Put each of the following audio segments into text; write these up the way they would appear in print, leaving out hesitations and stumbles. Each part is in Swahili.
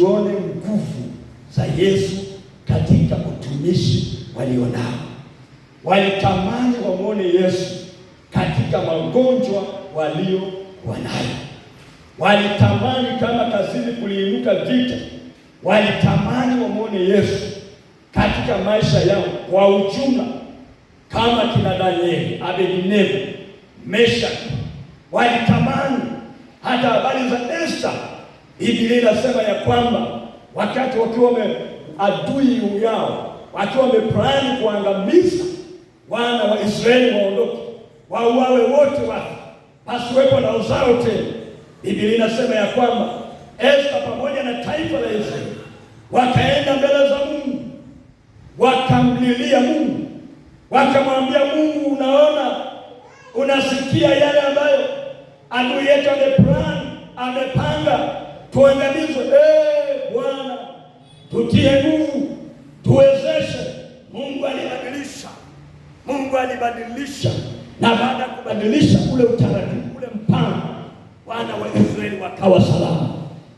wasione nguvu za Yesu katika utumishi walionao. Walitamani wamwone Yesu katika magonjwa waliokuwa nayo. Walitamani kama kazini kuliinuka vita, walitamani wamwone Yesu katika maisha yao kwa ujumla, kama kina Danieli, Abednego, Meshaki walitamani. Hata habari za Esta, Biblia inasema ya kwamba wakati wakiwa adui yao wakiwa wameplani kuangamiza wana wa Israeli waondoke, wauawe wote, wafe, pasiwepo na uzao tena. Biblia inasema ya kwamba Esta pamoja na taifa la Israeli wakaenda mbele za Mungu, wakamlilia Mungu, wakamwambia Mungu, unaona, unasikia yale ambayo adui yetu ameplan, amepanga tuangamizwe. Bwana, tutie nguvu, tuwezeshe. Mungu alibadilisha, Mungu alibadilisha, na baada ya kubadilisha ule utaratibu, ule mpango, wana wa Israeli wakawa salama,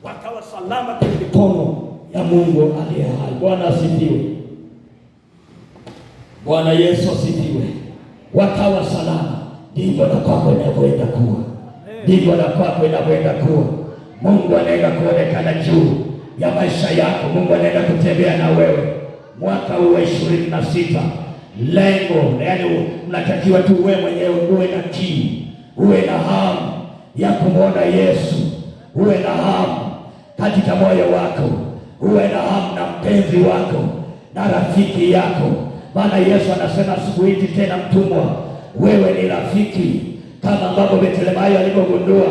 wakawa salama kwenye mikono ya Mungu aliye hai. Bwana asifiwe. Bwana Yesu asifiwe. Wakawa salama. Ndivyo na kwako inavyoenda kuwa, ndivyo na kwako inavyoenda kuwa. Mungu anaenda kuonekana juu ya maisha yako. Mungu anaenda kutembea na wewe mwaka huu wa 26. Lengo yaani, unatakiwa tu wewe mwenyewe uwe na kiu, uwe na hamu ya kumwona Yesu, uwe na hamu katika moyo wako, uwe na hamu na mpenzi wako na rafiki yako, maana Yesu anasema sikuiti tena mtumwa, wewe ni rafiki. Kama ambavyo Bartimayo alivyogundua,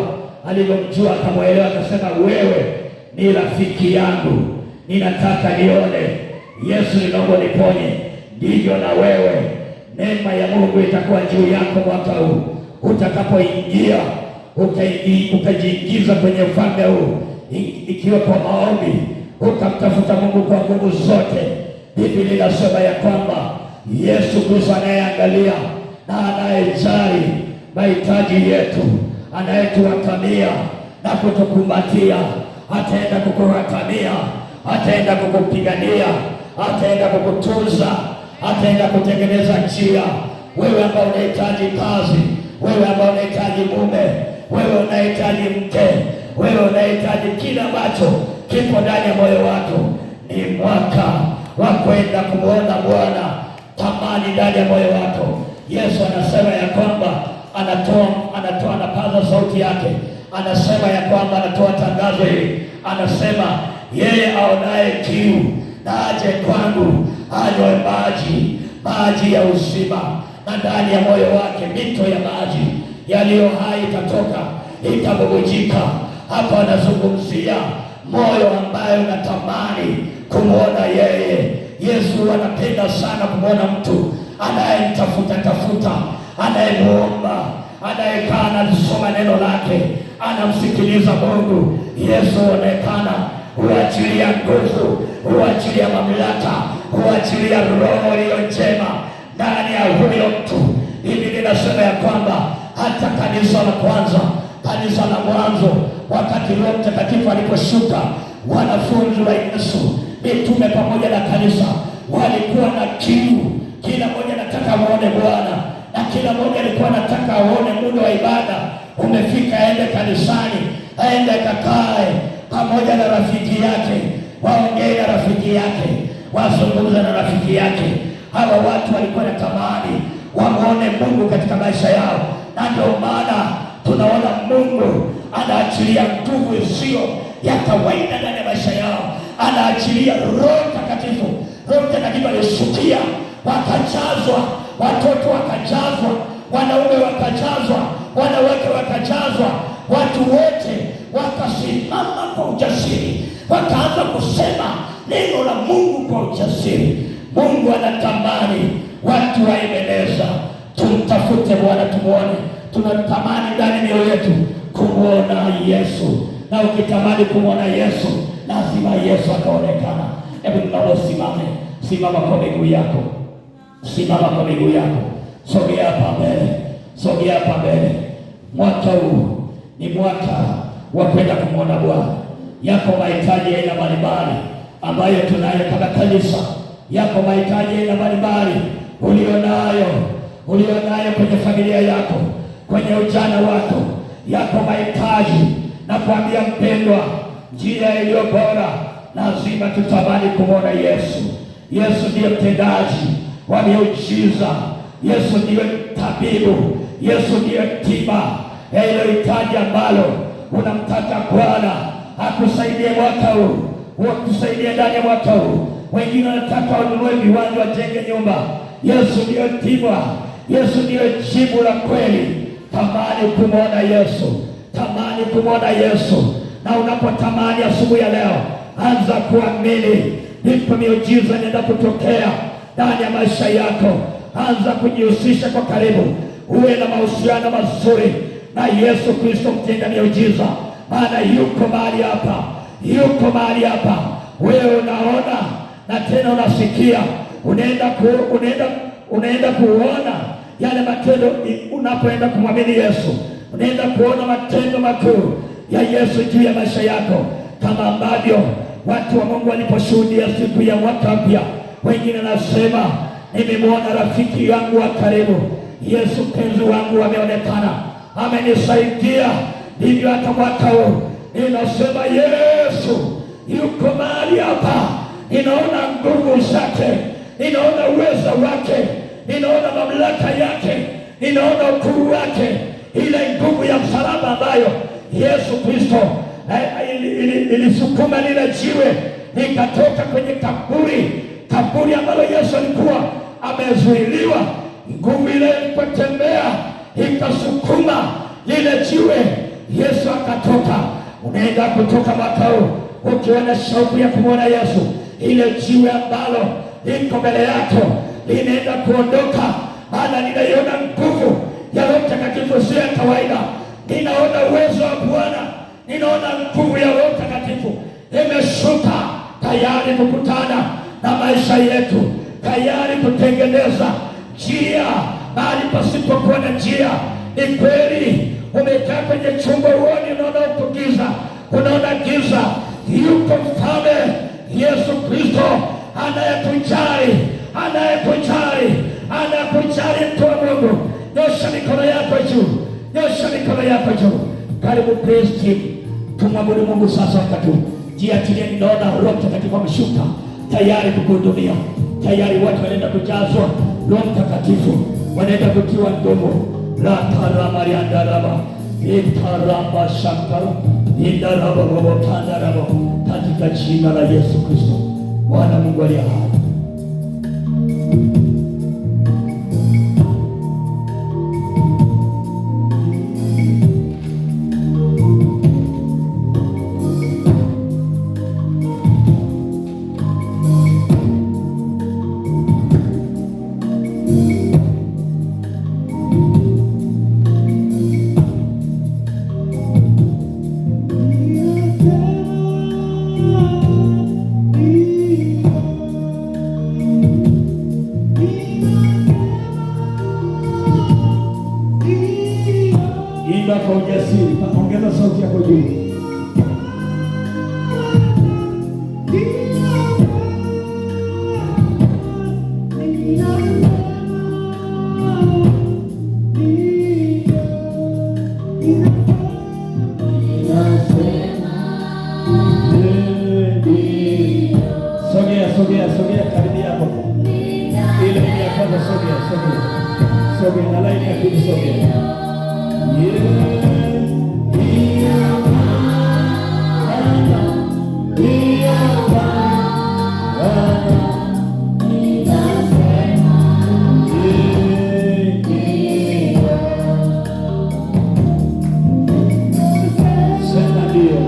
alivyomjua, akamwelewa, akasema wewe ni rafiki yangu, ninataka nione Yesu, ninaomba niponye. Ndivyo na wewe, neema ya Mungu itakuwa juu yako mwaka huu utakapoingia ukajiingiza kwenye ufalme huu, ikiwa kwa maombi ukamtafuta Mungu kwa nguvu zote. Biblia inasema ya kwamba Yesu Kristo anayeangalia na anayejali mahitaji yetu, anayetuhatamia na kutukumbatia, ataenda kukuhatamia, ataenda kukupigania, ataenda kukutunza, ataenda kutengeneza njia. Wewe ambao unahitaji kazi, wewe ambao unahitaji mume, wewe unahitaji mke, wewe unahitaji kila ambacho kipo ndani ya moyo wako, ni mwaka wa kwenda kumwona Bwana. Tamani ndani ya moyo wako. Yesu anasema ya kwamba anatoa, anapaza sauti yake, anasema ya kwamba anatoa tangazo hili, anasema yeye aonaye kiu na aje kwangu anywe maji, maji ya uzima, na ndani ya moyo wake mito ya maji yaliyo hai itatoka, itabubujika. Hapa anazungumzia moyo ambaye unatamani kumwona yeye. Yesu anapenda sana kumwona mtu anayemtafuta tafuta, anayemuomba, anayekaa analisoma neno lake, anamsikiliza Mungu. Yesu huonekana, huachilia nguvu, huachilia mamlaka, huachilia roho iliyo njema ndani ya huyo mtu. Hivi ninasema ya kwamba hata kanisa la kwanza, kanisa la mwanzo, wakati Roho Mtakatifu aliposhuka, wanafunzi wa Yesu, mitume pamoja na kanisa walikuwa na kiu. Kila mmoja anataka amuone Bwana, na kila mmoja alikuwa anataka aone muda wa ibada umefika, aende kanisani, aende akakae pamoja na rafiki yake, waongee na rafiki yake, wazungumze na rafiki yake. Hawa watu walikuwa na tamani wamuone Mungu katika maisha yao, na ndio maana tunaona Mungu anaachilia nguvu isiyo ya kawaida ndani ya maisha yao, anaachilia Roho Mtakatifu. Roho Mtakatifu alishukia, wakajazwa, watoto wakajazwa, wanaume wakajazwa, wanawake wakajazwa, watu wote wakasimama kwa ujasiri, wakaanza kusema neno la Mungu kwa ujasiri. Mungu anatamani watu wa Ebeneza tumtafute Bwana, tumuone. Tunatamani ndani mioyo yetu kumwona Yesu, na ukitamani kumwona Yesu lazima Yesu akaonekana. Hebu ninaomba usimame, simama kwa miguu yako, simama kwa miguu yako, sogea hapa mbele, sogea hapa mbele. Mwaka huu ni mwaka wa kwenda kumwona Bwana. Yako mahitaji aina mbalimbali ambayo tunayo kama kanisa, yako mahitaji aina mbalimbali ulionayo, ulionayo kwenye familia yako, kwenye ujana wako, yako mahitaji. Na kuambia mpendwa, njia iliyo bora, lazima tutamani kumwona Yesu. Yesu ndiye mtendaji wa miujiza, Yesu ndiye tabibu, Yesu ndiye tiba ya hilo hitaji ambalo unamtaka Bwana akusaidie mwaka huu, akusaidie ndani ya mwaka huu. Wengine wanataka wanunue viwanja, wajenge nyumba. Yesu ndiyo tiba, Yesu ndiyo jibu la kweli. Tamani kumwona Yesu, tamani kumwona Yesu. Na unapotamani asubuhi ya leo, anza kuamini, ndipo miujiza inaenda kutokea ndani ya maisha yako. Anza kujihusisha kwa karibu, uwe na mahusiano mazuri na Yesu Kristo mtenda miujiza, maana yuko mahali hapa, yuko mahali hapa. Wewe unaona na tena unasikia, unaenda kuona yale matendo unapoenda kumwamini Yesu, unaenda kuona matendo makuu ya Yesu juu ya maisha yako, kama ambavyo watu wa Mungu waliposhuhudia siku ya mwaka mpya. Wengine nasema nimemwona rafiki yangu wa karibu, Yesu mpenzi wangu ameonekana, amenisaidia. Ndivyo hata mwaka huu ninasema Yesu yuko mahali hapa, ninaona nguvu zake, ninaona uwezo wake, ninaona mamlaka yake, ninaona ukuu wake, ile nguvu ya msalaba ambayo Yesu Kristo ilisukuma lile jiwe likatoka kwenye kaburi, kaburi ambalo Yesu alikuwa amezuiliwa. Nguvu ile ilipotembea ikasukuma lile jiwe, Yesu akatoka. Unaenda kutoka mwaka huu ukiwa na shauku ya kumwona Yesu, ile jiwe ambalo liko mbele yako linaenda kuondoka, maana ninaiona nguvu ya Roho Mtakatifu sio ya kawaida. Ninaona uwezo wa Bwana, ninaona nguvu ya Roho Mtakatifu imeshuka tayari kukutana na maisha yetu, tayari kutengeneza njia mahali pasipokuwa na njia. Ni kweli umekaa kwenye chumba uoni, unaona uko giza, unaona giza. Yuko mfalme Yesu Kristo anayekujali, anayekujali, anayekujali. Mtu wa Mungu, nyosha mikono yako juu, nyosha mikono yako juu. Karibu praise team, tumwabudu Mungu sasa wakati huu. Jiachilie, ninaona Roho Mtakatifu ameshuka tayari kukuhudumia, tayari watu wanaenda kujazwa Roho Mtakatifu, wanaenda kutiwa nguvu. Rataramariandaraba itaramba shankara indaraba robotandaraba, katika jina la Yesu Kristo, Bwana Mungu aliye hai. Imba kwa ujasiri, ongeza sauti yako juu. Sogea, sogea, sogea, karibia hapo. Ile ni ya kwanza, sogea, sogea. Sogea na line ya pili, sogea. Sema ndio.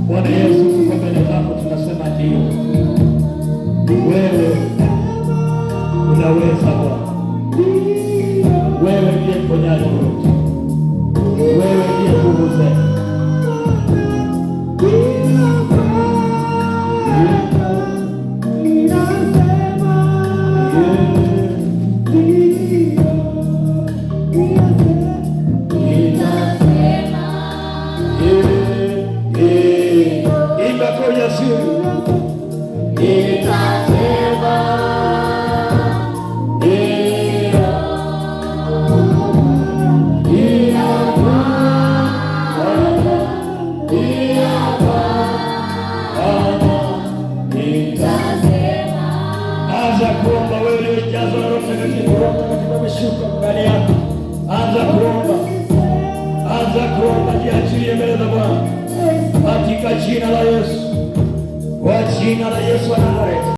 Bwana Yesu, tuko mbele zako, tunasema ndio. Wewe unaweza Bwana, wewe ndiye mponyaji wetu, wewe ndiye nguvu zetu. vizuri. Nitasema ndio, ndio Bwana, ndio Bwana, nitasema. Anza kuomba wewe uliyejazwa na Roho Mtakatifu. Roho Mtakatifu ameshuka ndani yako. Anza kuomba, anza kuomba, jiachilie mbele za Bwana katika jina la Yesu, kwa jina la Yesu wa Nazareti.